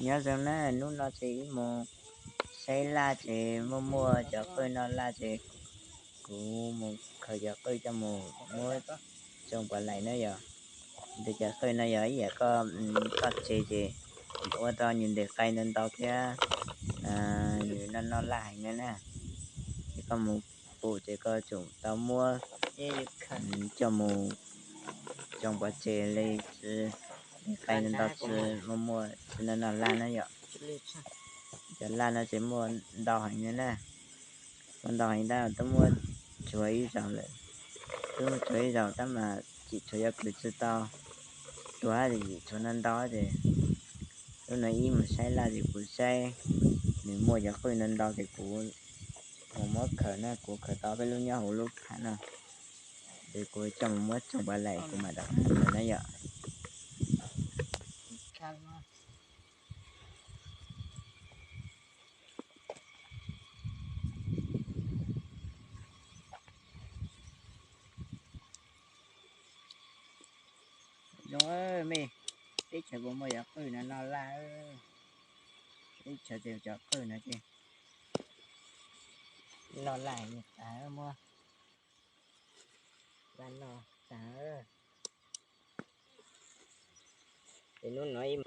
Nyob zoo na, hnub no ces wb mus saib laj ces muaj muaj cov qwj no laj ces kuv mus khaws cov qwj coj mus muab tsoo puav laim na yom. Ntawm cov qwj no yog ib yam koj, koj tsev ces ua tau nws ntes qai ntau ntau thiab nws noj noj laj heev na. Ces koj mus pum ces koj tsum tau muab coj mus tsoo pov tseg li, tsis ntes qai ntau ntau tsis muaj muaj tsis noj noj laj na yom. Cov laj no ces muaj ntau heev na, muaj ntau heev tab twb muab tshuav ib zaug lawm. Twb muab tshuav ib zaug tab mas tseem tshuav cov kws tsis tau tuag ces tseem tshuav ntau ntau ces lub no wb mus saib laj ces kuv saib nws muaj cov qwj ntau ntau ces kuv mus muab khaws na, kuv khaws tau peb lub nyob hauv lub pham no ces kuv coj mus muab tsoo puav laim kuv mam rov qab khaws na yom. Zoo me, teb chaws puas muaj cov qwj no noj laj? Teb chaws ces cov qwj no ces noj laj tas, muab laj noj tas. Ces hnub no ib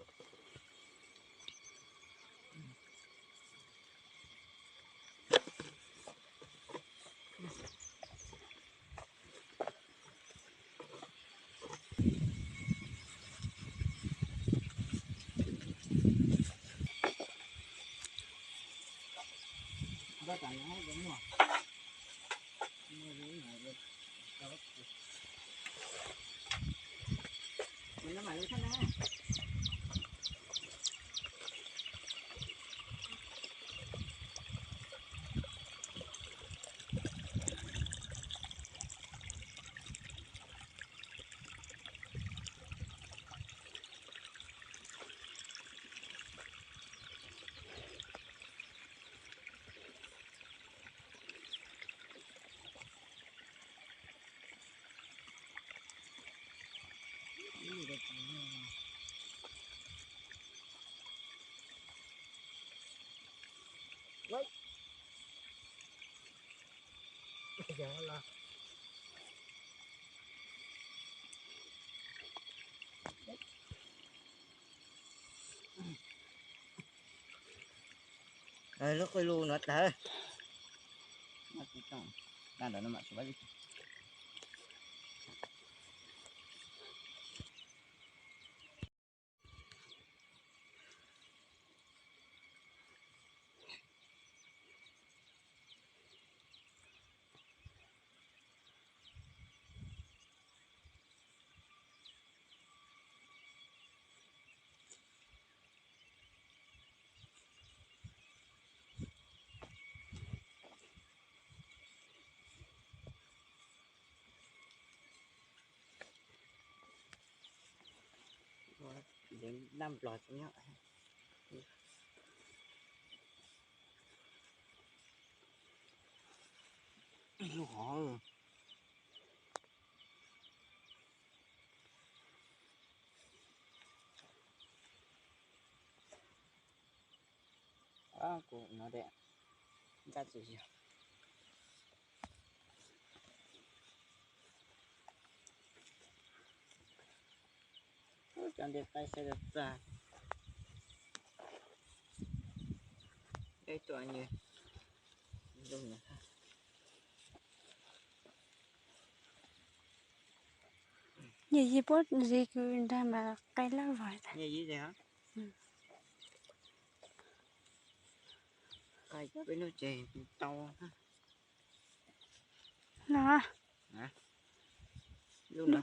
Lub qwj lug no tawg. Dej nab nplog tsis nyob. Lub hov. Kuv no de, nkaj tsis yog. Ub, cov ntes qai sai tag tag. Ib tug nyuag, nyuag yig puab zis kws nrag mas qai laj vog tas. Qai peb lub tsev tau. No. Lub no.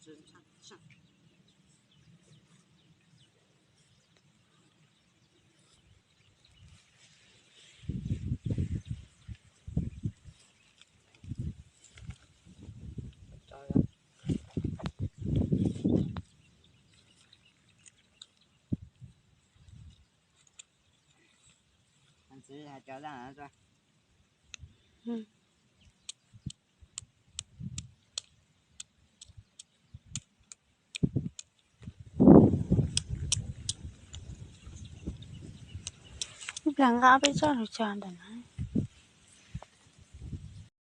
Ib plag nqa peb tsob lus tso ntawm no.